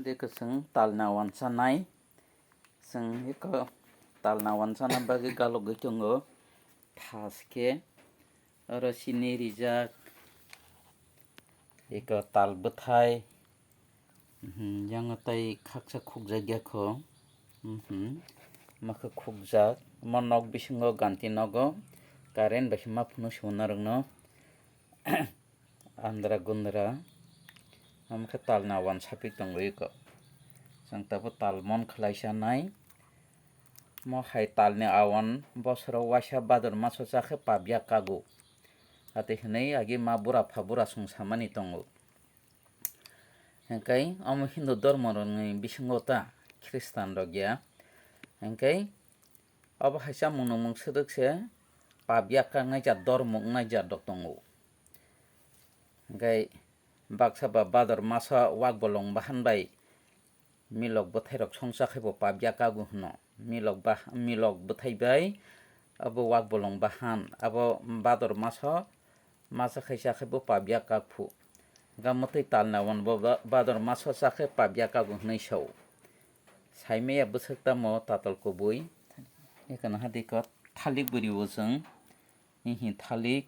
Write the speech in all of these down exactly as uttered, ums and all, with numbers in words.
Deko chwng talna wansanai. Chwng eko talna wansana bagwi galogwi tongo. Thaske oro sini rijak. Eko tal bwthai. Mhm, yango tei khaksa khukjak ya kho. Mhm, makhe khukjak. Mo nok bisingo ganti nogo. Current bai khe ma phunuk simo norokno. Andra gundra. Omo khe talna wansaphi tongo eko. Chwng tabuk tal mon khlaisa nai. Mo hai talni awan bosoro waisa bador maso chakhe pabya kago. Ate hinwi agi ma bura pha bura song samani tongo. Hingkai omo Hindu dormo rokni bisingo ta Khristan rok ya. Hingkai obo hai chamung nungmung swdwk se pabya kaknai jat dormo wngnai jat rok tongo. Hingkai baksa ba bador masa wak bolong bahan bai milok bwthai rok songcha khai bo pabya kago hwno. Milok ba, milok bwthai bai abo wak bolong bahan abo bador masa masa khai cha khai bo pabya kak phu. Hingka mwtwi talna wan bo ba-, bador masa cha khai pabya kago hwnwi sao. Saimaya bwswk tamo tatal kubui. Ekana hadi ko thalik bwrwi o chwng. Hihi thalik.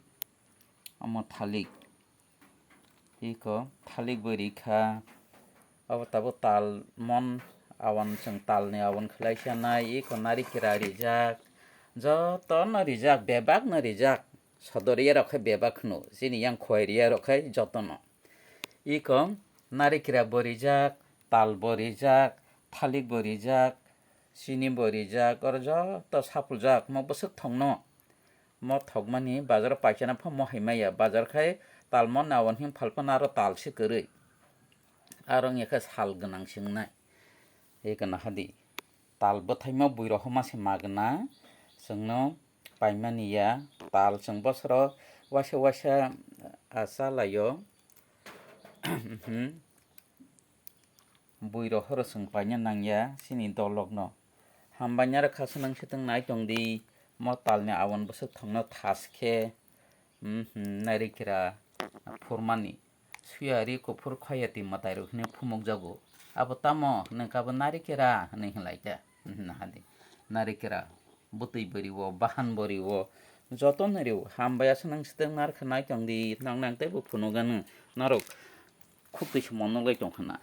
Omo thalik. Iko thalik bwrwi kha. Abo tabuk tal mon awan chwng talni awan khwlai sanai. Iko narikira rijak. Jotono rijak, bebakno rijak. Sodoriya rok khe bebak hwno. Chini yang khwai riya rok khe jotono. Iko narikira bo rijak, tal bo rijak, thalik bo rijak, chini bo rijak. Oro joto sapuljak mo bwswk thongno. Mo thokmani bazaro paikana pho mo hai maya. Bazar khai tal mon awan him phalpana aro tal se kwrwi. Aro wngya khe sal gwnang se wngnai. Ekana hadi. Tal bwthaima bui rohoma se magna. Chwngno paimani ya. Tal chwng bosoro waisa waisa, ah, chalaio. Bui rohoro chwng paina nangya chini dolokno. Hambai naro kha swnang swtwng nai tongdi. Mo talni awan bwswk thongno thas khe, mhm, narikira phurmani. Suyari kuphur khoyati mwtai rok hwnwi phumukjago. Abo tamo hwnwi khe abo narikira hwnwi hinlai khe. Mhm, hadi. Narikira. Bwtwi bwrwi o, bahan bwrwi o, joto no rw. Hambai aswk nang swtwng narwkha nai tongdi, nang nang teibo phunukgano norok khuk twi se mon nuklai tongkha na.